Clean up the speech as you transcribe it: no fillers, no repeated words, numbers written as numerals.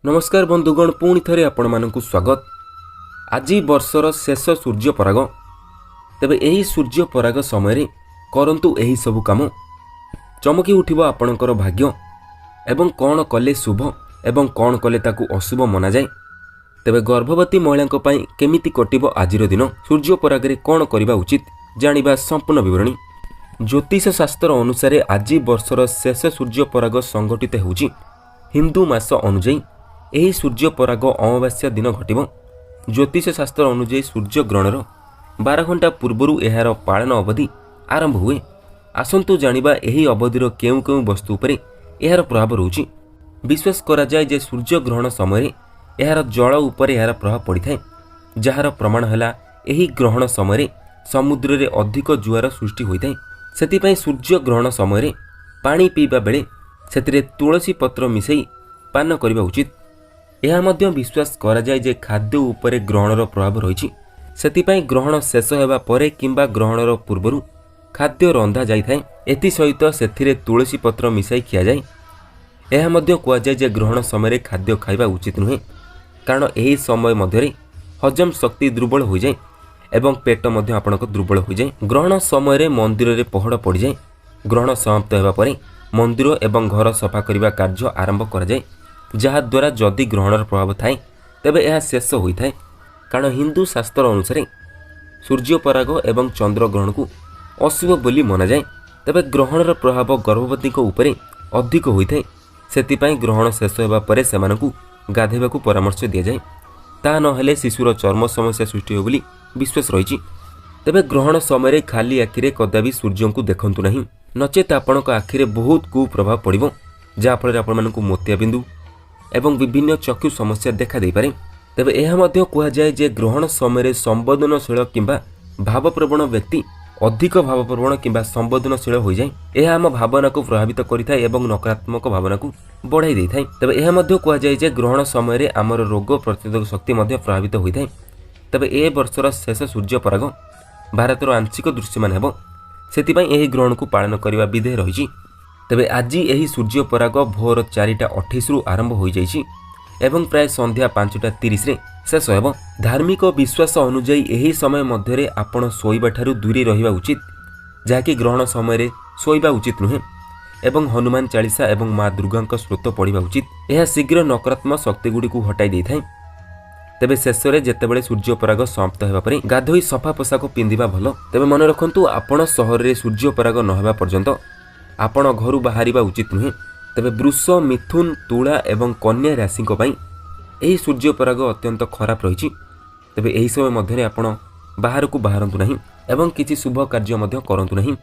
ନମସ୍କାର ବନ୍ଧୁଗଣ, ପୁଣି ଥରେ ଆପଣମାନଙ୍କୁ ସ୍ୱାଗତ। ଆଜି ବର୍ଷର ଶେଷ ସୂର୍ଯ୍ୟପରାଗ। ତେବେ ଏହି ସୂର୍ଯ୍ୟପରାଗ ସମୟରେ କରନ୍ତୁ ଏହି ସବୁ କାମ, ଚମକି ଉଠିବ ଆପଣଙ୍କର ଭାଗ୍ୟ। ଏବଂ କ'ଣ କଲେ ଶୁଭ ଏବଂ କ'ଣ କଲେ ତାକୁ ଅଶୁଭ ମନାଯାଏ? ତେବେ ଗର୍ଭବତୀ ମହିଳାଙ୍କ ପାଇଁ କେମିତି କଟିବ ଆଜିର ଦିନ, ସୂର୍ଯ୍ୟପରାଗରେ କ'ଣ କରିବା ଉଚିତ, ଜାଣିବା ସମ୍ପୂର୍ଣ୍ଣ ବିବରଣୀ। ଜ୍ୟୋତିଷ ଶାସ୍ତ୍ର ଅନୁସାରେ ଆଜି ବର୍ଷର ଶେଷ ସୂର୍ଯ୍ୟପରାଗ ସଂଘଟିତ ହେଉଛି। ହିନ୍ଦୁ ମାସ ଅନୁଯାୟୀ ଏହି ସୂର୍ଯ୍ୟପରାଗ ଅମାବାସ୍ୟା ଦିନ ଘଟିବ। ଜ୍ୟୋତିଷ ଶାସ୍ତ୍ର ଅନୁଯାୟୀ ସୂର୍ଯ୍ୟଗ୍ରହଣର 12 ଘଣ୍ଟା ପୂର୍ବରୁ ଏହାର ପାଳନ ଅବଧି ଆରମ୍ଭ ହୁଏ। ଆସନ୍ତୁ ଜାଣିବା ଏହି ଅବଧିର କେଉଁ କେଉଁ ବସ୍ତୁ ଉପରେ ଏହାର ପ୍ରଭାବ ରହୁଛି। ବିଶ୍ୱାସ କରାଯାଏ ଯେ ସୂର୍ଯ୍ୟଗ୍ରହଣ ସମୟରେ ଏହାର ଜଳ ଉପରେ ଏହାର ପ୍ରଭାବ ପଡ଼ିଥାଏ, ଯାହାର ପ୍ରମାଣ ହେଲା ଏହି ଗ୍ରହଣ ସମୟରେ ସମୁଦ୍ରରେ ଅଧିକ ଜୁଆର ସୃଷ୍ଟି ହୋଇଥାଏ। ସେଥିପାଇଁ ସୂର୍ଯ୍ୟଗ୍ରହଣ ସମୟରେ ପାଣି ପିଇବା ବେଳେ ସେଥିରେ ତୁଳସୀ ପତ୍ର ମିଶାଇ ପାନ କରିବା ଉଚିତ। ଏହା ମଧ୍ୟ ବିଶ୍ୱାସ କରାଯାଏ ଯେ ଖାଦ୍ୟ ଉପରେ ଗ୍ରହଣର ପ୍ରଭାବ ରହିଛି। ସେଥିପାଇଁ ଗ୍ରହଣ ଶେଷ ହେବା ପରେ କିମ୍ବା ଗ୍ରହଣର ପୂର୍ବରୁ ଖାଦ୍ୟ ରନ୍ଧା ଯାଇଥାଏ। ଏଥିସହିତ ସେଥିରେ ତୁଳସୀ ପତ୍ର ମିଶାଇ ଖିଆଯାଏ। ଏହା ମଧ୍ୟ କୁହାଯାଏ ଯେ ଗ୍ରହଣ ସମୟରେ ଖାଦ୍ୟ ଖାଇବା ଉଚିତ ନୁହେଁ, କାରଣ ଏହି ସମୟ ମଧ୍ୟରେ ହଜମ ଶକ୍ତି ଦୁର୍ବଳ ହୋଇଯାଏ ଏବଂ ପେଟ ମଧ୍ୟ ଆପଣଙ୍କ ଦୁର୍ବଳ ହୋଇଯାଏ। ଗ୍ରହଣ ସମୟରେ ମନ୍ଦିରରେ ପହଡ଼ ପଡ଼ିଯାଏ। ଗ୍ରହଣ ସମାପ୍ତ ହେବା ପରେ ମନ୍ଦିର ଏବଂ ଘର ସଫା କରିବା କାର୍ଯ୍ୟ ଆରମ୍ଭ କରାଯାଏ, ଯାହାଦ୍ୱାରା ଯଦି ଗ୍ରହଣର ପ୍ରଭାବ ଥାଏ, ତେବେ ଏହା ଶେଷ ହୋଇଥାଏ। କାରଣ ହିନ୍ଦୁ ଶାସ୍ତ୍ର ଅନୁସାରେ ସୂର୍ଯ୍ୟପରାଗ ଏବଂ ଚନ୍ଦ୍ରଗ୍ରହଣକୁ ଅଶୁଭ ବୋଲି ମନାଯାଏ। ତେବେ ଗ୍ରହଣର ପ୍ରଭାବ ଗର୍ଭବତୀଙ୍କ ଉପରେ ଅଧିକ ହୋଇଥାଏ। ସେଥିପାଇଁ ଗ୍ରହଣ ଶେଷ ହେବା ପରେ ସେମାନଙ୍କୁ ଗାଧୋଇବାକୁ ପରାମର୍ଶ ଦିଆଯାଏ। ତାହା ନହେଲେ ଶିଶୁର ଚର୍ମ ସମସ୍ୟା ସୃଷ୍ଟି ହେବ ବୋଲି ବିଶ୍ୱାସ ରହିଛି। ତେବେ ଗ୍ରହଣ ସମୟରେ ଖାଲି ଆଖିରେ କଦାପି ସୂର୍ଯ୍ୟଙ୍କୁ ଦେଖନ୍ତୁ ନାହିଁ, ନଚେତ୍ ଆପଣଙ୍କ ଆଖିରେ ବହୁତ କୁପ୍ରଭାବ ପଡ଼ିବ, ଯାହାଫଳରେ ଆପଣମାନଙ୍କୁ ମୋତିଆବିନ୍ଦୁ ଏବଂ ବିଭିନ୍ନ ଚକ୍ଷୁ ସମସ୍ୟା ଦେଖା ଦେଇପାରେ। ତେବେ ଏହା ମଧ୍ୟ କୁହାଯାଏ ଯେ ଗ୍ରହଣ ସମୟରେ ସମ୍ବେଦନଶୀଳ କିମ୍ବା ଭାବପ୍ରବଣ ବ୍ୟକ୍ତି ଅଧିକ ଭାବପ୍ରବଣ କିମ୍ବା ସମ୍ବେଦନଶୀଳ ହୋଇଯାଏ। ଏହା ଆମ ଭାବନାକୁ ପ୍ରଭାବିତ କରିଥାଏ ଏବଂ ନକାରାତ୍ମକ ଭାବନାକୁ ବଢ଼ାଇ ଦେଇଥାଏ। ତେବେ ଏହା ମଧ୍ୟ କୁହାଯାଏ ଯେ ଗ୍ରହଣ ସମୟରେ ଆମର ରୋଗ ପ୍ରତିରୋଧକ ଶକ୍ତି ମଧ୍ୟ ପ୍ରଭାବିତ ହୋଇଥାଏ। ତେବେ ଏ ବର୍ଷର ଶେଷ ସୂର୍ଯ୍ୟପରାଗ ଭାରତର ଆଂଶିକ ଦୃଶ୍ୟମାନ ହେବ। ସେଥିପାଇଁ ଏହି ଗ୍ରହଣକୁ ପାଳନ କରିବା ବିଧେୟ ରହିଛି। ତେବେ ଆଜି ଏହି ସୂର୍ଯ୍ୟପରାଗ ଭୋର 4ଟା 28ରୁ ଆରମ୍ଭ ହୋଇଯାଇଛି ଏବଂ ପ୍ରାୟ ସନ୍ଧ୍ୟା 5ଟା 30ରେ ଶେଷ ହେବ। ଧାର୍ମିକ ବିଶ୍ୱାସ ଅନୁଯାୟୀ ଏହି ସମୟ ମଧ୍ୟରେ ଆପଣ ଶୋଇବାଠାରୁ ଦୂରେଇ ରହିବା ଉଚିତ, ଯାହାକି ଗ୍ରହଣ ସମୟରେ ଶୋଇବା ଉଚିତ ନୁହେଁ ଏବଂ ହନୁମାନ ଚାଳିଶା ଏବଂ ମା ଦୁର୍ଗାଙ୍କ ସ୍ତୋତ୍ର ପଢ଼ିବା ଉଚିତ। ଏହା ଶୀଘ୍ର ନକାରାତ୍ମକ ଶକ୍ତିଗୁଡ଼ିକୁ ହଟାଇ ଦେଇଥାଏ। ତେବେ ଶେଷରେ ଯେତେବେଳେ ସୂର୍ଯ୍ୟପରାଗ ସମାପ୍ତ ହେବା ପରେ ଗାଧୋଇ ସଫା ପୋଷାକ ପିନ୍ଧିବା ଭଲ। ତେବେ ମନେ ରଖନ୍ତୁ, ଆପଣ ସହରରେ ସୂର୍ଯ୍ୟପରାଗ ନ ହେବା ପର୍ଯ୍ୟନ୍ତ ଆପଣ ଘରୁ ବାହାରିବା ଉଚିତ ନୁହେଁ। ତେବେ ବୃଷ, ମିଥୁନ, ତୁଳା ଏବଂ କନ୍ୟା ରାଶିଙ୍କ ପାଇଁ ଏହି ସୂର୍ଯ୍ୟପରାଗ ଅତ୍ୟନ୍ତ ଖରାପ ରହିଛି। ତେବେ ଏହି ସମୟ ମଧ୍ୟରେ ଆପଣ ବାହାରକୁ ବାହାରନ୍ତୁ ନାହିଁ ଏବଂ କିଛି ଶୁଭ କାର୍ଯ୍ୟ ମଧ୍ୟ କରନ୍ତୁ ନାହିଁ।